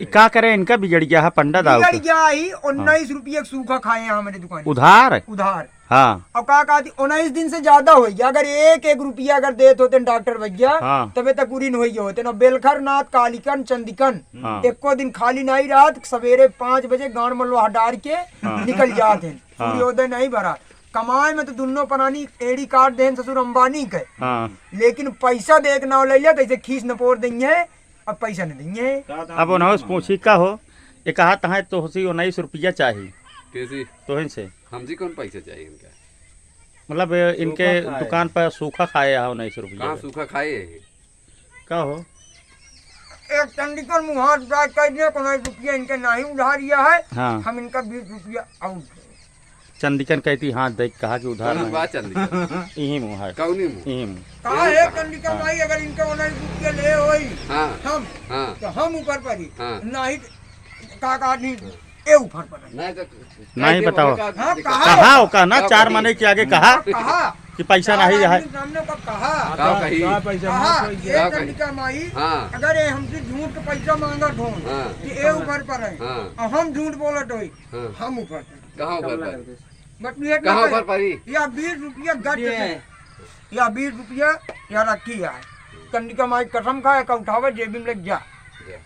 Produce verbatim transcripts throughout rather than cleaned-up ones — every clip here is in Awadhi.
ई का करे, इनका बिगड़ गया है पंडा दाऊ बिगड़ के। गया ही, हाँ। उन्नीस रुपये का सूखा खाए हैं हमारे दुकान। उधार? उधार। हाँ। और का कहती, उन्नीस दिन से ज्यादा हो गया, अगर एक एक रुपया अगर देत होते न डॉक्टर भैया, हाँ। तबे तक पूरी न होई होते न। बेलखर नाथ, कालिकन, चंदिकन, हाँ। एको दिन खाली नहीं रहत, सवेरे पाँच बजे गांड मलवा डार के हाँ। निकल जात हैं। हाँ। सूर्योदय नहीं भरा। कमाए में तो दुन्नो परानी एड़ी काट देन ससुर अंबानी के। हाँ। लेकिन पैसा दे के नाव ले लिया, कैसे खीस नपोर देंगे, अब पैसा नहीं देंगे। अब उन्हें से पूछी का हो, ये कहा तहाँ तो होसी उन्नीस रुपया चाही। कैसी? तोहन से। हमसे कौन पैसा चाहिए इनका? मतलब, इनके सूखा खाए। दुकान पर सूखा खाए है उन्नीस रुपया कहाँ का। सूखा खाए है? का हो? एक चंडिकन मुहार जाए कह दिए, कोनो रुपया इनके नाही उधार लिया है, हाँ। हम इनका बीस रुपया और दें। चंडिकन कहती, हाँ, देख, कहा कि उधार कौन नहीं। बा चंडिकन? इही मुँह है। कौनी मुँह? इही मुँह। कहा, इही हे कहा। चंडिकन हाँ। भाई, अगर इनके उन्नीस रुपया ले होई, हाँ। हम, हाँ। तो हम ऊपर पड़ी। हाँ। नाही, का, का नहीं, ए ऊपर पड़ी। नहीं तो नहीं बताओ। हाँ, कहा कहा है। ओका ना, का चार कही? मने के आगे कहा हाँ, कहा। कि पैसा चार नहीं है। आदमी सामने का कहा। का कही? का पैसा कहा, माफ हो गया। ए का कही? चंडिका माई, हाँ। अगर ये हमसे झूठ के पैसा मांगत हो, हाँ। कि ए ऊपर पर है, हाँ। और हम झूठ बोलत होई, हाँ। हम ऊपर पर। कहाँ ऊपर पर? बस ये कहाँ ना ऊपर परी? या बीस रुपया गट ये। से, या बीस रुपया, या रखी है। चंडिका माई कसम खाए, का उठावे, जेबी में लग जा। जा।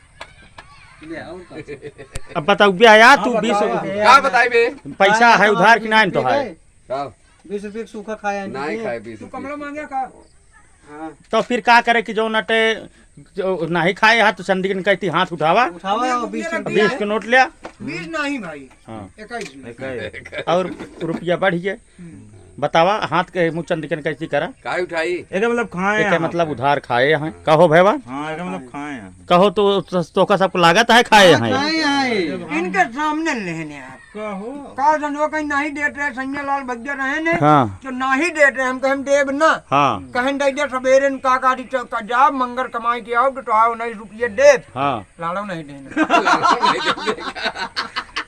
ले, और का? अब बताओ, बे आया, हाँ, तू बीस बताओ। का बताई बे? पैसा है उधार कि नहीं तो है? का? बीस रुपये का सूखा खाया है नहीं जी। खाए बीस तू रुपये। कमला मांगे का? हाँ। तो फिर का करे कि जो नटे, जो नहीं खाए हाथ, तो चंडिकन कहती, "हाथ उठावा।" उठावा, बीस रुपये। बीस के नोट लिया। बीस नहीं भाई, हाँ। इक्कीस में। इक्कीस। और रुपया बढ़ गए। हम्म। बतावा, हाथ के मुँह चंडिकन कैसी करा? काय उठाई? एकर मतलब खाए एकर हैं मतलब आप। उधार खाए हैं। हाँ। कहो भैया? हाँ, एकर मतलब खाए हैं। कहो तो, तो, तोका सबको लागत है खाए हाँ, हैं। खाए हैं। इनके सामने लेने आप। कहो। का जनवा कहीं नहीं देत रहे, संजय लाल बग्गे रहे ने, हाँ। तो नहीं देत रहे, हम कहे हम देब ना। हाँ। कहें दे दे, सवेरे न का का दी चौका जाब, मंगर कमाई के आओ, तो, तो आओ, उन्नीस रुपये देब। हाँ। लाड़ो नहीं देना।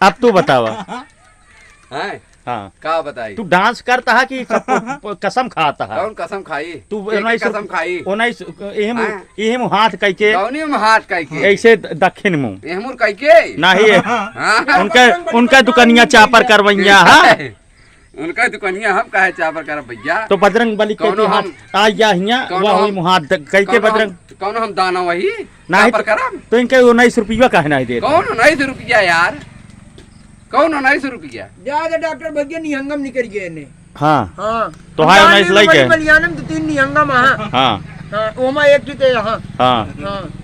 अब तू बतावा। हैं? हाँ। का बताई? तू डांस करता है कि सब प-, प-, कसम खाता है? कौन कसम खाई? तू के, के उन्नीस कसम खाई? उन्नीस, एहम, हाँ। एहम हाथ कई के। कौनी में हाथ कई के? ऐसे द-, दक्षिण मुंह। एहमुर कई के? नहीं है। हाँ। उनका, उनका दुकनिया चापर करवैया है। उनका दुकनिया हम काहे चापर करब भैया? तो बजरंग बली कौनो कहती हाथ हम, आ जा हिया, कौनो वह हम, हुई मुहात द-, कह के कौनो हम, बजरंग। कौनो हम दाना वही नहीं चापर तो, करब? तो इनके उन्नीस रुपया काहे नहीं देते? कौन उन्नीस रुपया यार? कौन उन्नीस रुपया? जा, जा, डॉक्टर भैया निहंगम निकल गए ने। हाँ। हाँ। तो हाय उन्नीस लई के? बलियानम दो तीन निहंगम, हाँ। हाँ। हाँ, ओमा एक चीज है, हाँ। हाँ। हाँ।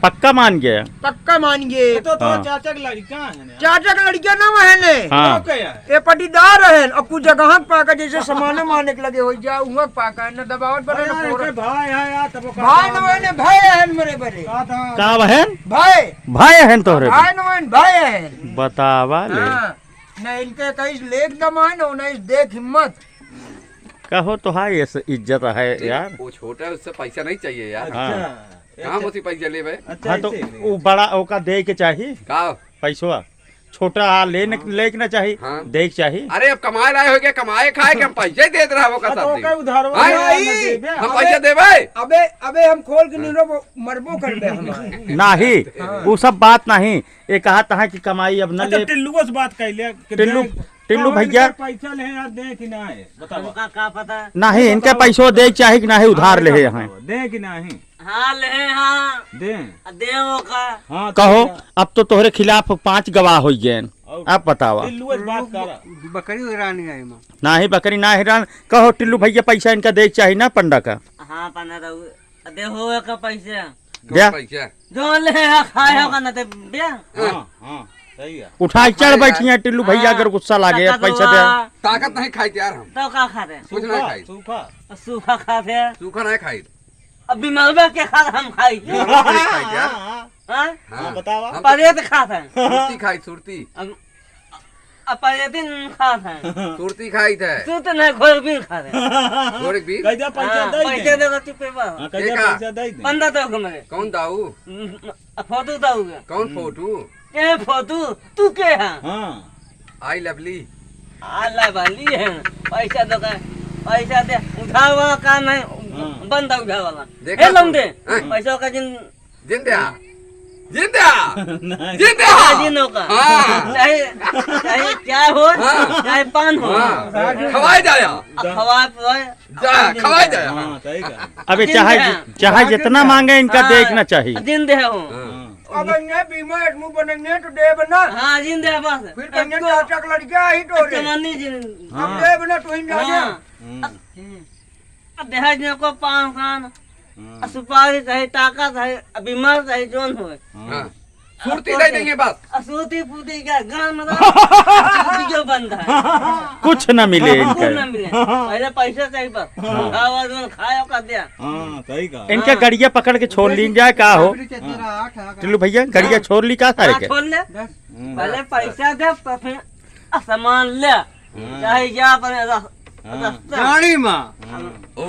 पक्का मान गया? पक्का मान गए। ये तो तोर हाँ। चाचा के लड़का है ना? चाचा के लड़का ना वहने। हाँ। तो क्या? ये पटीदार है, और कुछ जगह पाका जैसे सामान माने के लगे हो जा, हुआ पाका है, ना दबावत बने, ना अरे, कोड़ा। कोई भाई है यार, तब का भाई बात ना है? वहने, भाई है मेरे बड़े। का था? का बहन? भाई। भाई है तोहरे? भाई ना वहने, भाई है। बतावा ले। हाँ। ना इनके कहीं लेख दम है, ना उन्हें देख हिम्मत। कहो तो है, ये से इज्जत है देख, यार। वो छोटा है, उससे पैसा नहीं चाहिए यार। हाँ। अच्छा। कहाँ मुझसे पैसा लेबे? अच्छा, हाँ, तो ऐसे ही। वो बड़ा ओका दे के चाही। का? पैसवा। छोटा आ, ले न, हाँ। ले के ना चाही, हाँ। दे के चाही। अरे, अब कमाए लाए हो गया, कमाए खाए के हम पैसे देत रहा वो हाँ, तो कसम ओका उधारवा हाँ? ना देबे। हम पैसे देबे? अबे, अबे, हम खोल के हाँ। निरो मरबो करबे हमारे। नाही, हाँ। वो सब बात नहीं। ये कहा तहा कि कमाई अब न अच्छा, ले। टिल्लुओ से बात कर लिया कि टिल्लू, दे, टिल्लू कहो भैया। इनका पैसा ले यार, दे कि ना है? बताओ। हमका का पता? नहीं, इनका बताओ। पैसो दे चाहे कि नहीं, उधार हाँ, ले बताओ, हैं। बताओ, दे कि नहीं? हाँ, ले हाँ। दे। आ, दे वो का? हाँ, कहो, ठीक है। अब तो तोहरे खिलाफ पांच गवाह हो गए। और अब बतावा। टिल्लू से बात कर। बकरी उधरानी है माँ। नाही, बकरी ना हिरान। कहो, टिल्लू भैया, पैसा इनका दे चाही ना, पंडा का? हाँ, पंडा तो दे हो का पैसा। द्या। कौन पैसा? जो ले आ, खाए हाँ। होगा ना ते द्या। हाँ, हाँ, सही है। उठाई चढ़ हाँ, बैठी यार। हैं टिल्लू भैया, हाँ। अगर गुस्सा लागे, टका पैसा दो द्या। आ। ताकत नहीं खाई यार हम। तो का खाते हैं? कुछ नहीं सूखा, खाई। सूखा। सूखा खाते हैं। सूखा नहीं खाई। अब बीमार बा के खा हम खाई। बीमार बा के खाई यार। हाँ? हाँ, हाँ। बतावा। हम परेत खाते हैं। सुरती खाई, सुरती। अब, अब परेत न खाते हैं। सुरती खाई थे। तू तो नहीं, घोर भी खाते हैं। घोर भी? कैसे पैसा हाँ, दे पैसे दे। देगा चुप्पे बा। हाँ, कैसे देखा? पैसा दे दे। बंदा तो घूमे। कौन दाऊ? हम्म, फोटो दाऊ के। कौन हम्म। फोटो? ए फोटो, तू के है? हाँ। आई लवली। आ लवली है। पैसा दो का, पैसा दे। उधार वाला काम है, हाँ। बंदा उधार वाला। देखा हे लौंडे, तू? हाँ। पैसा का जिन जिंदा। जिंदा। नहीं। जिंदा। जिंदा का। हाँ। चाहे, चाहे चाय हो, हाँ। चाहे पान हो। हाँ। खवाए जाया। अब खवाए पिवाए। जा, खवाए जाया। हाँ, सही कहा। अबे जिंदा चाहे, है। चाहे जितना मांगे इनका हाँ। देखना चाहिए। जिंदा है वो। हाँ। अब इन्हें बीमा एडमू बनेंगे तो देब ना। हाँ, जिंदा है बस। फिर कहेंगे चाचा का लड़का ही तो रे। जवानी जिन- अब हाँ। देब ना तो ही जाने। हाँ। हम्म। अब देहात में को पान खान, हाँ। आ सुपारी चाही, ताकत है, आ बीमार चाही, जौन होए। हाँ। फुर्ती दे देंगे बस। आ सूती फूती का गान में तो सूती जो बंद है। कुछ न मिले कुछ इनका। न मिले। पहले पैसा चाही बस। हाँ। खावा जौन खाए ओका दे। हाँ, सही कहा। इनके हाँ। गड़िया पकड़ के छोड़ लीन जाए, का हो? हाँ। टिल्लू भैया, गड़िया हाँ। छोड़ ली का सारे हाँ, के? छोड़ ले। हम्म। पहले पैसा दे, तो फिर आ सामान ले। हाँ। चाहे जा अपने रस-, हाँ। रस्ता। गाड़ी में। हाँ। ओ।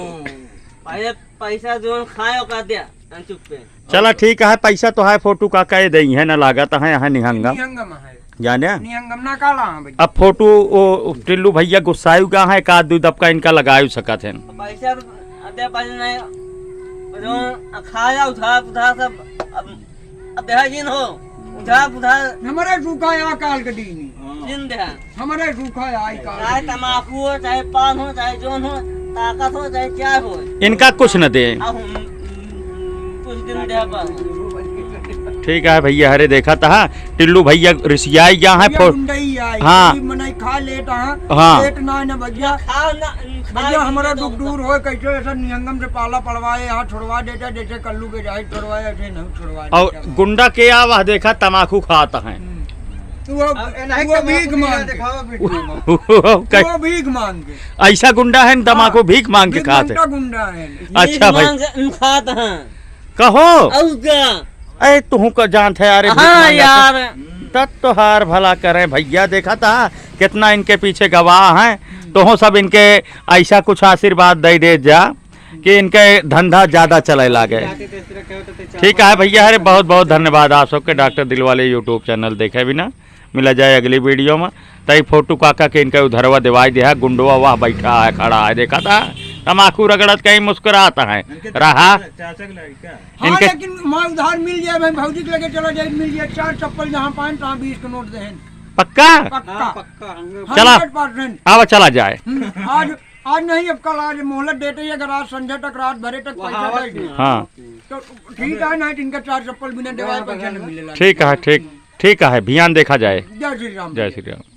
पहले पैसा जौन खाए ओका दे, चुप पे। चला ठीक है, पैसा तो है, फोटो काका ये दई है ना, लागत है यहाँ निहंगम। निहंगम है। जाने? निहंगम ना काला है भैया। अब फोटो ओ टिल्लू भैया गुस्सायु का है, एक आध दू दबका इनका लगायु सकत है। पैसा दे, पैसा नहीं, जौन खाया उधार पुधार सब, अब अब देहा जिन हो, उधार पुधार। हमरे सूखा या काल के दीनी। जिन देहा। हमरे सूखा या आई काल चाहे के दीनी। तमाकू हो, चाहे पान हो, चाहे जौन हो, ताकत हो, चाहे क्या हो। इनका कुछ न दे। अब हम कुछ दिन देहा पर। ठीक है भैया, हरे देखा था, टिल्लू भैया रिसियाई गया है, भैया फो-, गुंडई आई, हाँ। गरीब मनई खा लेत हाँ, हाँ। लेत ना न भैया। खाओ ना, भैया, हमारा दुख दूर होए, कैसे ऐसा नियंगम से पाला पड़वाए, यहाँ छोड़वा देता, जैसे कल्लू के जाए छोड़वाए, ऐसे नहीं छोड़वाए और देता। गुंडा के आवाज देखा, तमाकू खात हैं। हम्म। वो, अब एनाही वो तमाकू भीख भी ना मांग के। दिखावा वीडियो में। वो कै- वो भीख मांग के। ऐसा गुंडा है न, तमाकू हाँ, भीख मांग के भीख खात है। मांगता गुंडा है। अच्छा भीख भाई। मांग के खात हैं। कहो। और क्या? अरे, तुहू का जानत है यार, ये भिख हाँ मांगत है। यार। तब तोहार भला करें भैया, देखा था कितना इनके पीछे गवाह हैं। तुहू सब इनके ऐसा कुछ आशीर्वाद दे दे जा कि इनके धंधा ज्यादा चले लागे। ठीक है भैया, अरे बहुत बहुत धन्यवाद आप सबके डॉक्टर दिलवाले YouTube चैनल देखे बिना। मिला जाए अगली वीडियो में। तई फोटू काका के इनका उधरवा देवाई देहा, गुंडवा वह बैठा है, खड़ा है, देखा था तमाकू रगड़त कहीं मुस्कुरात है। इनके रहा। चाचा के लड़का। हाँ, इनके लेकिन वहाँ उधार मिल जाए भाई, भौजी के लगे चला जाए, मिल जाए, चार चप्पल जहाँ पाए तहाँ बीस के नोट देहें। पक्का? पक्का। हाँ, पक्का, hundred percent। चला। आवा, चला जाए। हम्म, आज, आज नहीं, अब कल, आज मोहलत देते ही, अगर आज संझा तक रात भरे तक पैसा दे दे, हाँ। तो ठीक है, नहीं तो इनका चार चप्पल बिना देवाए पैसा नहीं मिलेला। ठीक है, ठीक, ठीक है, भियान देखा जाए। जय श्री राम। जय श्री राम।